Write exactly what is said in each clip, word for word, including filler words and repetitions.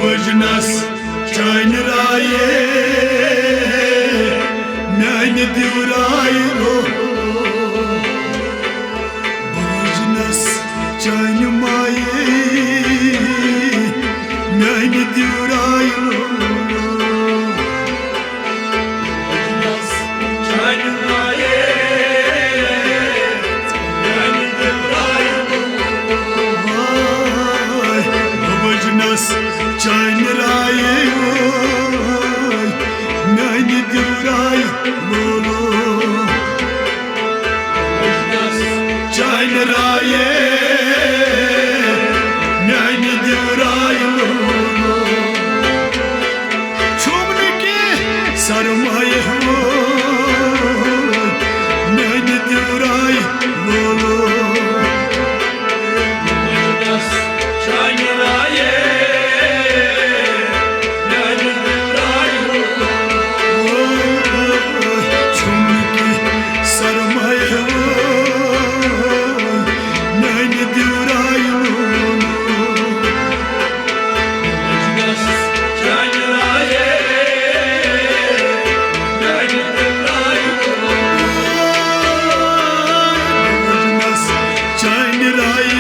بوزنس چانہِ رایے، میانہِ دیورایہِ لولو۔ بوزنس چانہِ مایے، میانہِ دیورایہِ لولو۔ بوزنس چانہِ رایے، میانہِ دیورایہِ لولو۔ بوزنس چانہِ رایے، میانہِ دیورایہِ لولو۔ چانہِ رایے، میانہِ دیورایہِ لولو۔ چھُم نہٕ کینٛہہ سرمایہِ وول، میانہِ دیورایہِ لولو۔ چانہِ رایے، میانہِ دیورایہِ لولو۔ چھُم نہٕ کینٛہہ سرمایہِ وول، میانہِ دیورایہِ لولو۔ چانہِ رایہِ،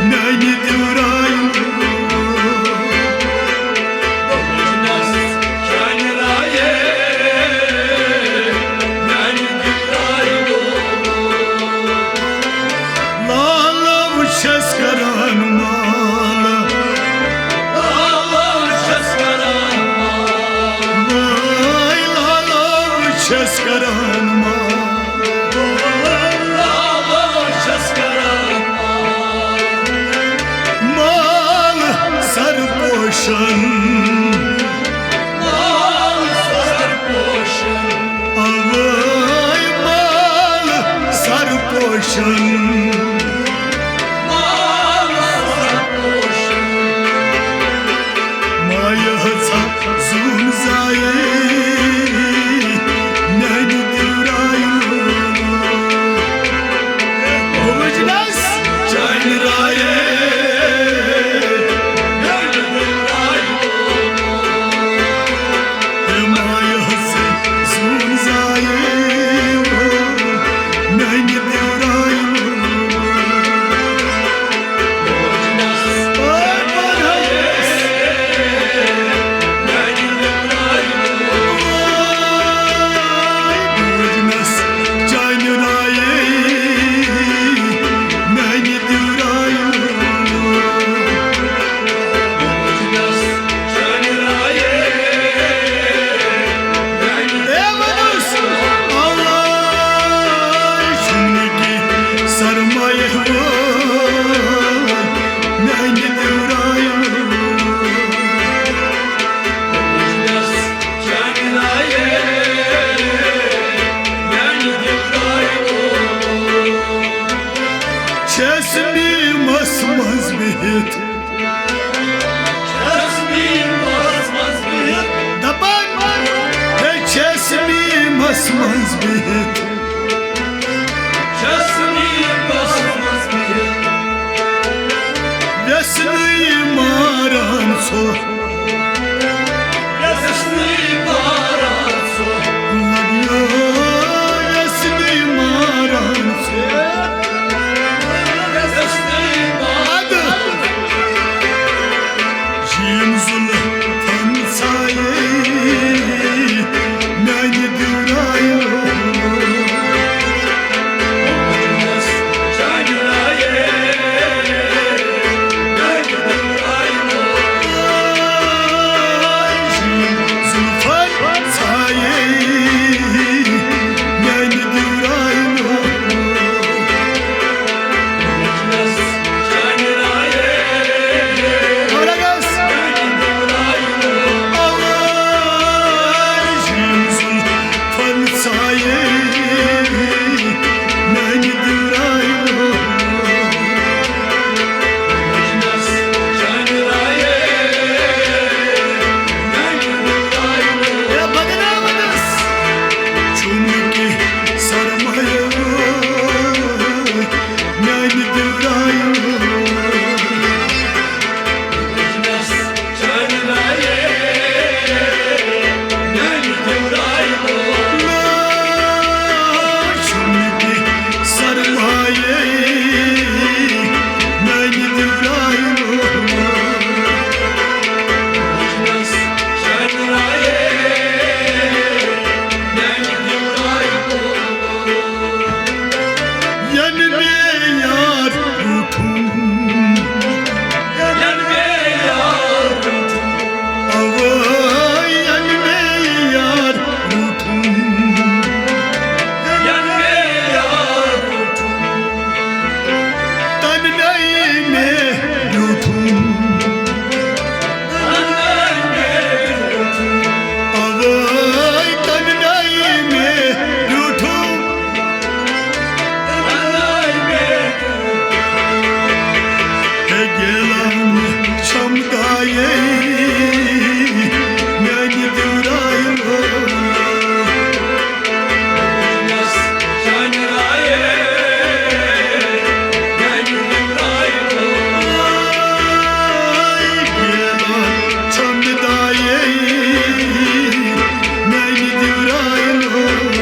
میانہِ دیورایہِ۔ لالہ وٕچھس کران مالہ۔ لالہ وٕچھس کران مالہ۔ لالہ وٕچھس کران مالہ۔ لالہ وٕچھس کران مالہ۔ مالہ سر پوشن۔ مالہ سر پوشن۔ اوے مالہ سر پوشن۔ مایہِ ہژا زوٗن زایہِ میانہِ دیورایہِ۔ بوزنس چانہِ رایے، میانہِ دیورایہِ۔ مایہِ ہژا زوٗن زایہِ میانہِ دیورایہِ۔ سرمایہ وول میانہِ دیورایہِ۔ چھس بیمس منٛز بِہِتھ۔ چھس بیمس منٛز بِہِتھ۔ دپان، ہے چھس بیمس منٛز بِہِتھ۔ چھس بیمس منٛز بِہِتھ۔ ویسنٕے ماران ژھۄٹھ۔ ویسنٕے ماران ژھۄٹھ۔ لبیو ویسنٕے ماران ژھۄٹھ۔ ویسنٕے ماران ادٕ یِم زُلفن ژایے میانہِ دیورایو۔ گیلان چھم دایے میانہِ دیورایہِ لولو۔ گیلان چھم دایے میانہِ دیورایہِ لولو۔